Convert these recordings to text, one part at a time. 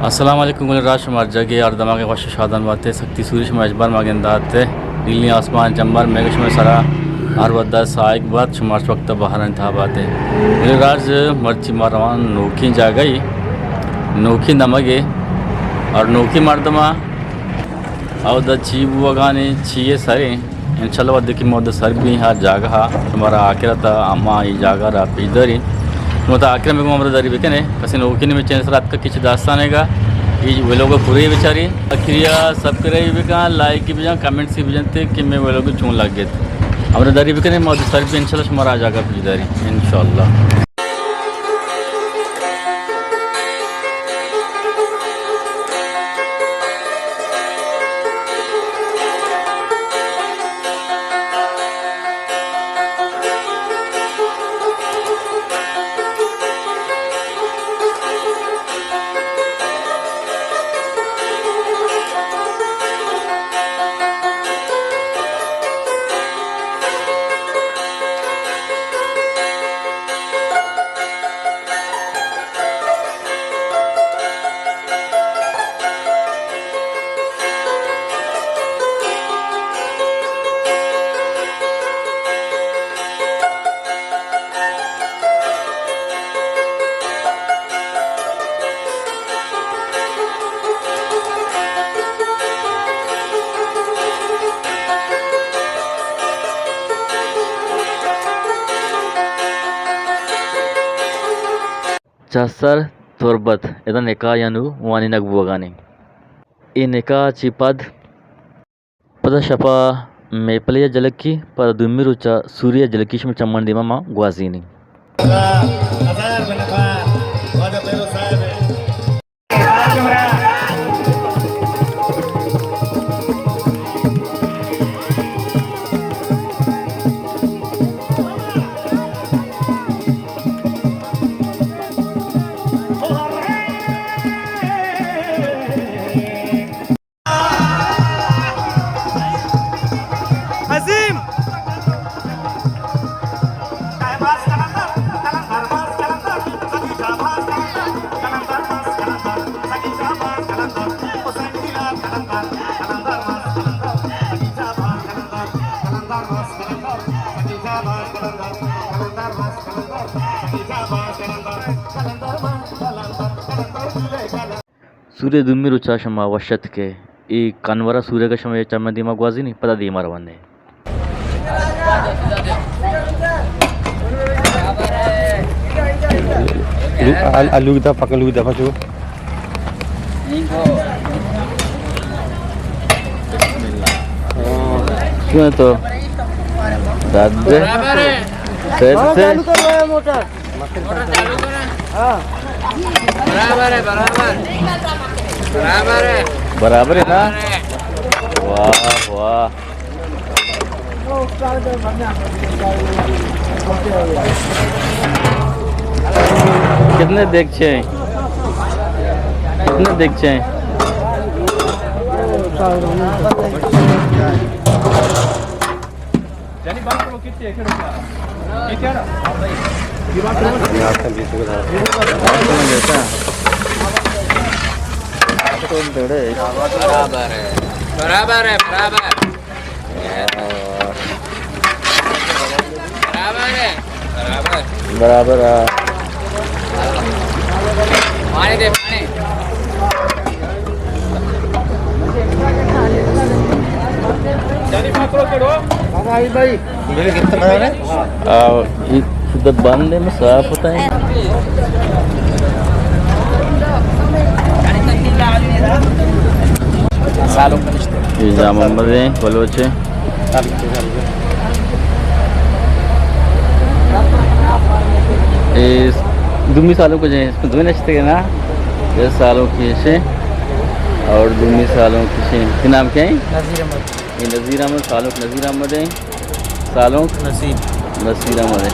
السلام علیکم گلیں راج، شما ہر جاگہ ہر دماغ وش و شادان باتے، سختی سوری شما اجبار ما گنداتے، نیلی آسمان جمبر میگہ شما سرا ہر ودا سائق بات، شما ہر وقت بہرانی تہا باتے۔ گلیں راج، مرچی ما روان نوکیں جاگہی، نوکیں دمگے اور نوکیں مردماں اودا چی بوگانے، چی سریں۔ انشاءاللہ وھدے کہ ما اودا سر بیں ہر جاگہ ءَ، شمارا آخرت ءَ ہما اے جاگہ را پیش داریں۔ شما تا آخر میں ہمراہ داری بکنے، کسے نوکیں مئے چینل سر اتکا کچھ داستانے گا، اے ویلوگ پورے بچاری۔ آخریا سبسکرائب بکن، لائک بجن، کمنٹس بجنتے کہ مئے ویلوگ چون لگت۔ ہمراہ داری بکنے، ما اودا سر بیں انشاءاللہ شمارا آ جاگہ پیش داریں انشاءاللہ۔ چہ سر تربت ادا نکاح یا نوں وانینگ بوگانے۔ اے نکاح چی پد پدا شپا محفلے ءَ جلکی، پدا دومی روچا سورے ءَ جلکی شمئے چمانی دیما ما گوازینیں۔ عظیم۔ سورے دومی روچا شما وش اتکے۔ اے کنورا سورے کہ شما چمے دیما گوازینی، پدا دیما روانے۔ آل-، آلوک دا، پکن لوک دا، پچو۔ کیوں تو؟ داد دے۔ برابر ہے۔ صحت سے؟ چالو کرو موٹر۔ برابر ہے، برابر۔ برابر ہے۔ برابر ہے نا؟ برابر ہے۔ واہ، واہ۔ کتنے دیگچے ہیں؟ کتنے دیگچے ہیں؟ برابر ہے، برابر ہے، برابر۔ برابر ہے، برابر۔ برابر ہے۔ پانی دے، پانی۔ بابا علی بھائی۔ آ، اے شدہ بند ہے، میں صاف ہوتا ہے۔ اے جام محمد ہیں، بلوچ ہیں۔ اے دومی سالونک جیں، اس میں دومی نشتے نا، یہ سالونک ہیں اور دومی سالونک ہیں۔ کیا نام کیا ہے؟ نذیر احمد۔ یہ نذیر احمد، سالونک نذیر احمد ہیں۔ سالونک؟ نصیر۔ نصیر احمد ہے۔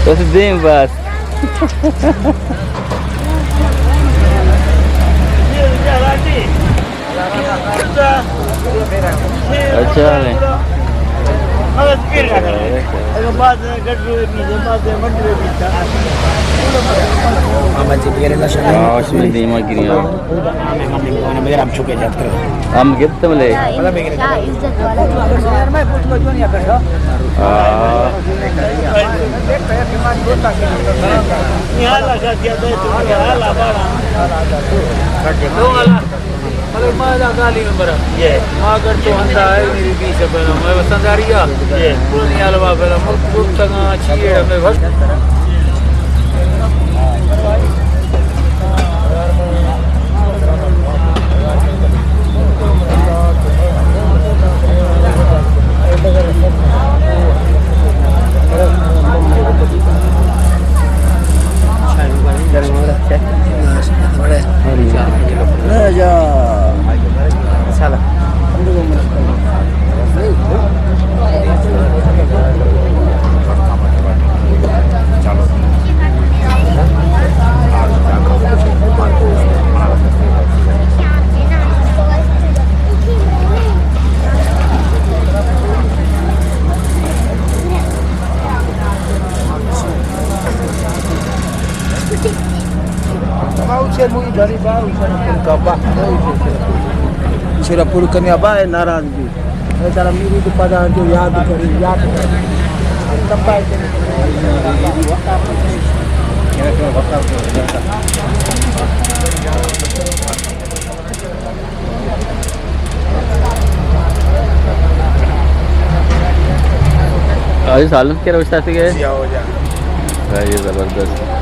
بس دیم بس۔ اچھا ہے۔ ہاں، اس میں دیما گریا۔ ہم گپت ملے۔ ہاں۔ مطلب، ما دا گالی نمبر۔ ما اگر تو ہندا ہے، میری بیس ہے پہلا، میں وسنداری آ۔ پورا نہیں آلوا پہلا، ملک گفتگاں، چیئے، ہمیں بس۔ چرا پور کنیا با ناراض بی۔ اے ترا میری تو پدا جو یاد کری، یاد کری۔ تب پائے تیرے۔ آج سالم کے روشتا سی گئے؟ جی، آؤ جا۔ بھائی، یہ زبردست۔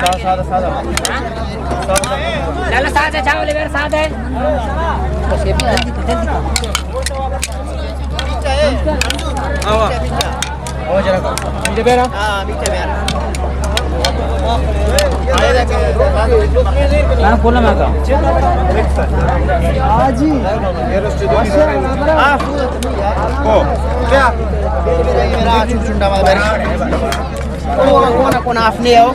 چلو، سادہ، سادہ۔ سادہ، سادہ۔ چلو، سادہ چاول ہے، سادہ ہے۔ جلدی کر، جلدی کر۔ آوا۔ آوا جرا۔ میٹھے بیرا۔ ہاں، میٹھے بیرا۔ ہاں، کھولا میں کا۔ ہاں جی۔ ہاں، فل۔ او، کیا؟ میرا چپ چنڈا مال بیرا۔ کون، کون، کون آپ نے آؤ؟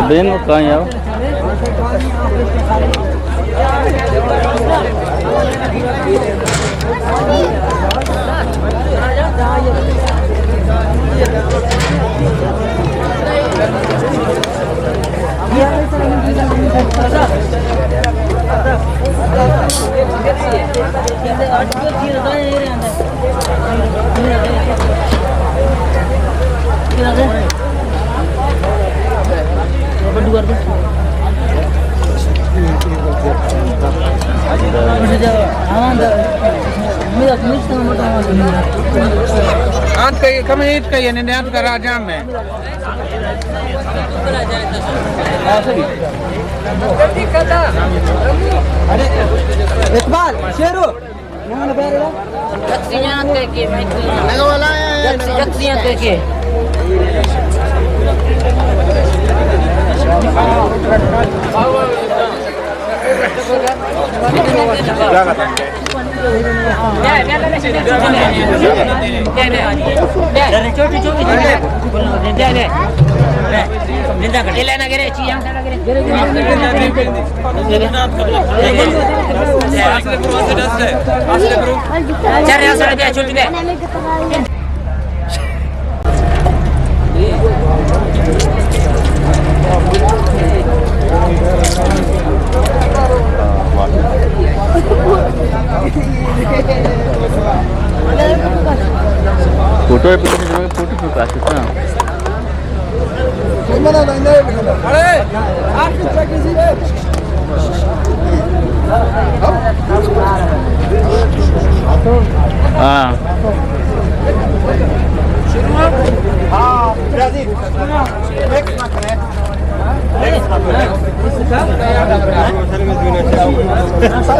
بین کہاں آؤ؟ آنت کا یہ کم ہے، عید کا یہ نہیں، آنت کا راجام ہے۔ اقبال، شیرو۔ نندا کر۔ اے لینا گرے، چی ہم سڑا گرے۔ چل رہا سڑک ہے، چھوٹی دے۔ فوٹو ہے، فوٹو کھینچنا ہے، فوٹو کھینچنا ہے۔ ہاں۔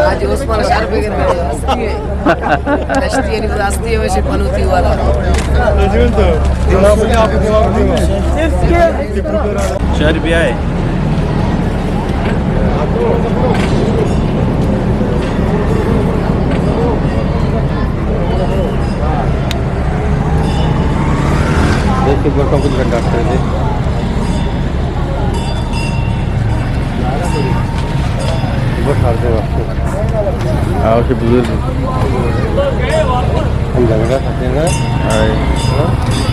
آج عثمان شربے کشتی یعنی راستی ہے، ویسے پنوتی والا۔ شہر بھی آئے۔ دیکھیں، گوٹوں کو بھی ڈاکٹر دے۔ بس ہر دے واسطے۔ آؤ سے بزرگ۔ ہم جھگڑا کرتے ہیں۔ آئے۔ ہاں؟